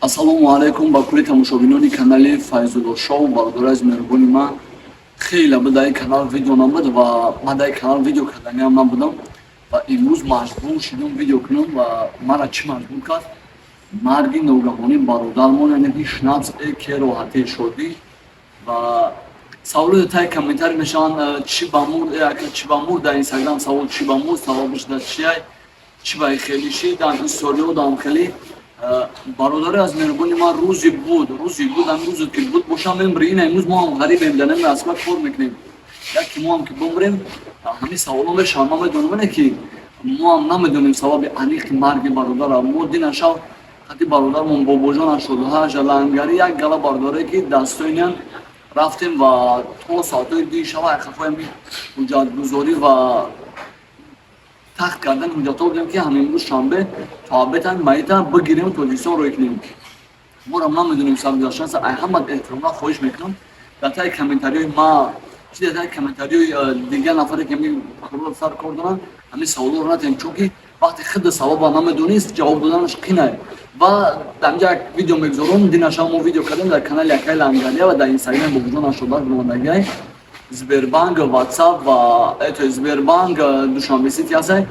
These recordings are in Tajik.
Ассалому алайкум ба кулли тамошобинони канали Файзулло Шоу. Бародари аз меҳрубони ман, хеле буд дар ин канал видео набуд ва ман дар ин канал видео карданиам набудам ва имрӯз маҷбур шудам видео кунам. Ва мара чӣ маҷбур кард? Марги ногаҳонии бародармон, яъне ки Шнапс эке роҳатӣ шодӣ. Ва саволои таи комментарий мешаванд: чӣ ба мурд, чӣ ба мурд? Дар Инстаграм савол: чӣ ба мурд, савобаш дар чиай, чӣ ба хеле шид, дар историё дам хеле. Бародари аз меҳрубони ман, рӯзи буд, рӯзи буд, ҳамин рӯзе ки буд бошам мемри. Ина имрӯз мо ҳам ғарибем, дар нами асба кор мекунем. Яке мо ҳам ки бимрем, ҳамин саволо мешаванд. Ман медонам, ине ки мо ҳам намедонем сабаби аниқи марги бародара. Мо дина шав қати бародармон Бобоҷон 88 Лангари, як гала бародаре ки дастоинян, рафтем ва то соатҳои 2 шава айқафои ҳуҷҷатгузорӣ ва тахт кардани ҳуҷҷатҳо будем, ки ҳамин рӯз шанбе то абетан маита бигирем, Тоҷикистон рӯй кунем. Морам намедонем сабаби. Ай ҳама эҳтиромна хоҳиш мекунам, дар таи комментариҳои ма, чи дар таи комментариҳои дигар нафаре ки ҳамин корро сар кор доранд, ҳамин саволҳоро натиҳем, чунки вақте худ савоба намедонист, ҷавоб доданаш қинай. Ва дар инҷа як видео мегузорам. Дина шаб мо видео кардем дар канали Акаи Лангария ва дар Инстаграми Бобоҷон Ашодар бимондагиай. Сбербанк, Ватсап ва это Сбербанк Душанбе Сити ҳастай.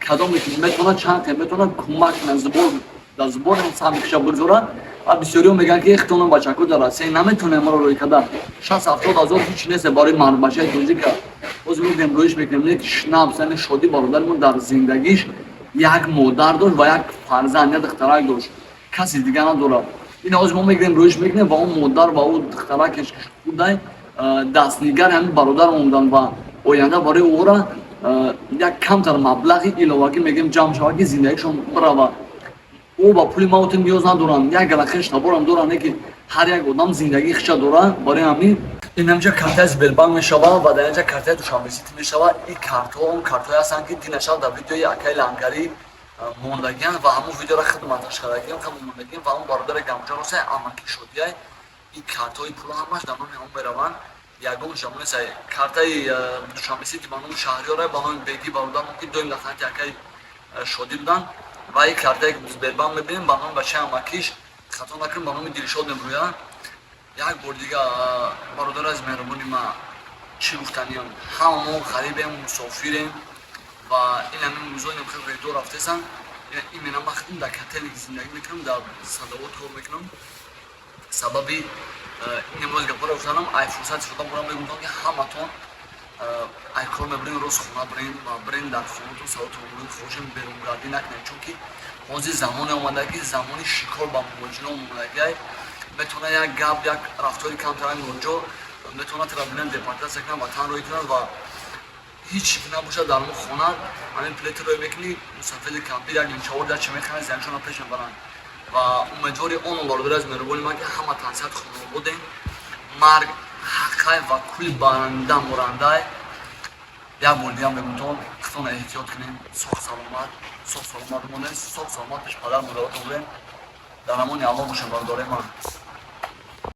Кадоме ки метавонад, чанд ке метавонад, кӯмак кунад, сбор дар сбор саҳми хиша бигзорад. Ва бисёриҳо мегӯянд, ки ихтонам бачако дар Россия наметавонем маро рӯй карда. 60-70 ҳазор ҳеч нест барои мардбачаи тоҷика. Боз мегӯем, рӯиш мекунем, не ки Шнапс, яъне Шодӣ бародари дар зиндагиш як модар дошт ва як фарзанд, як духтарак дошт, каси дига надорад. Ин ҳозир мо мегирем, рӯиш мекунем ва он модар ва ӯ духтаракеш ки худай дастнигари ҳамин бародарам буданд ва оянда барои ӯра як камтар маблағи иловагӣ мегӯем ҷамъ шавад, ки зиндагишон бирава. Ӯ ба пули мавти ниёз надоранд, як гала хеш таборам доранд, не ки ҳар як одам зиндагии хиша дорад. Барои ҳамин инамҷа картаи Сбербанк мешавад ва дар инҷа картаи Душанбе Сити мешавад. Ин картҳо он картҳое ҳастанд, ки дина шаб дар видеои акаи Лангарӣ мондагианд ва ҳамон видеоро худ монтаж кардагиам, худ мондагиам. Ва ҳамон бародари гамҷа роса амаки шодияй, ин картҳои пуло ҳамаш дар номи ҳамон мераванд. Ягон ҷамонеса картаи Душанбе Сити ба номи Шаҳриёра, ба номи Бегӣ бародармон, ки доим дар хати акаи Шодӣ буданд. Ва ин картае ки Сбербанк мебинем, ба номи бачаи амакиш, хато накунем, ба номи Дилшод мебурӯяд. Як бор дига, бародари аз меҳрубони ма, чӣ гуфтаниям? Ҳама мо ғарибем, мусофирем ва ин ҳамин рӯзо инам хел редо рафтесам. Именно ман худам дар Котельники зиндагӣ мекунам, дар садовод кор мекунам. Сабаби ин имрӯз гапҳоро гуфтанам, ай фурсат истифода бурам, мегуфтам, ки ҳаматон ай кор мебарем, рост хона бирем ва бирем дар хонатон савотон бурем, хошем, берунгардӣ накунем, чунки ҳозир замоне омада, ки замони шикор ба муҳоҷирон омадагиай. Метавона як гап, як рафтори камтаран ноҷо метавонад тра бинан, депортатсия кунад, ватан рӯй кунад. Ва ҳеҷ набошад, дар мо хона ҳамин плети рӯй мекунӣ, мусафиди кампир як линчавор дар чи мехаранд, заншона пеш мебаранд. Ва умедвори он, бародари аз меҳрубони ман, ки ҳама тансиҳат хонаводем. Марг ҳаққай ва кулли баранда мурандай. Як бор дига мегӯм, худтон эҳтиёт кунем. Соғ саломат, соғ саломат монем, соғ саломат пеш падар модаратон бурем. Дар амони Аллоҳ бошем, бародарои ман.